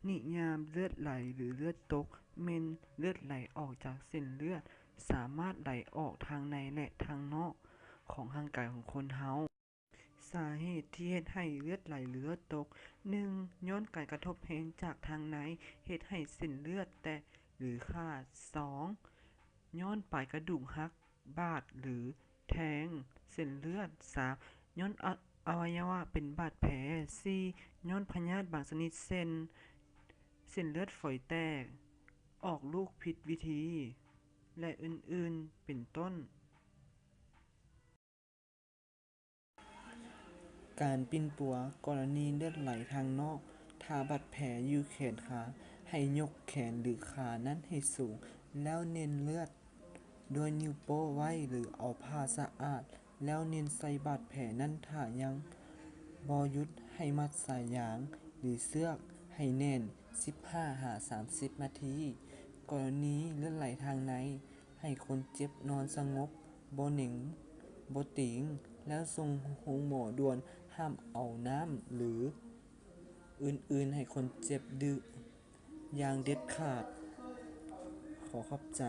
ນິຍາມເລືອດໄຫຼ ຫຼື ເລືອດຕົກ ແມ່ນເລືອດໄຫຼອອກຈາກເສັ້ນເລືອດ, ສາມາດໄຫຼອອກທາງໃນ ແລະ ທາງນອກຂອງຮ່າງກາຍຂອງຄົນເຮົາ. ສາເຫດທີ່ເຮັດໃຫ້ເລືອດໄຫຼ ຫຼື ເລືອດຕົກ, ໜຶ່ງ ຍ້ອນການກະທົບແຮງຈາກທາງໃນ ເຮັດໃຫ້ເສັ້ນເລືອດແຕກ ຫຼື ຂາດ. ສອງ ຍ້ອນປາຍກະດູກຫັກ, ບາດ ຫຼື ແທງເສັ້ນເລືອດ. ສາມ ຍ້ອນອະ ອະໄວຍະວະເປັນບາດແຜ. ສີ່ ຍ້ອນພະຍາດບາງຊະນິດ ເຊັ່ນ ເສັ້ນເລືອດຝອຍແຕກ, ອອກລູກຜິດວິທີ ແລະ ອື່ນໆ ເປັນຕົ້ນ. ການປິ່ນປົວ ກໍລະນີເລືອດໄຫຼທາງນອກ. ຖ້າບາດແຜຢູ່ແຂນຂາ, ໃຫ້ຍົກແຂນ ຫຼື ຂານັ້ນໃຫ້ສູງ, ແລ້ວເໜັນເລືອດດ້ວຍນິ້ວໂປ້ໄວ້ ຫຼື ເອົາຜ້າສະອາດ ແລ້ວເໜັນໃສ່ບາດແຜນັ້ນ. ຖ້າຍັງບໍ່ຢຸດ, ໃຫ້ມັດສາຍຢາງ ຫຼື ເຊືອກໃຫ້ແໜ້ນ ສິບຫ້າຫາສາມສິບນາທີ. ກໍລະນີເລືອດໄຫຼທາງໃນ, ໃຫ້ຄົນເຈັບນອນສະຫງົບ, ບໍ່ເໜັງ, ບໍ່ຕີງ, ແລ້ວສົ່ງໂຮງໝໍດ່ວນ. ຫ້າມເອົານ້ຳ ຫຼື ອື່ນໆໃຫ້ຄົນເຈັບດື່ມຢ່າງເດັດຂາດ. ຂໍຂອບໃຈ.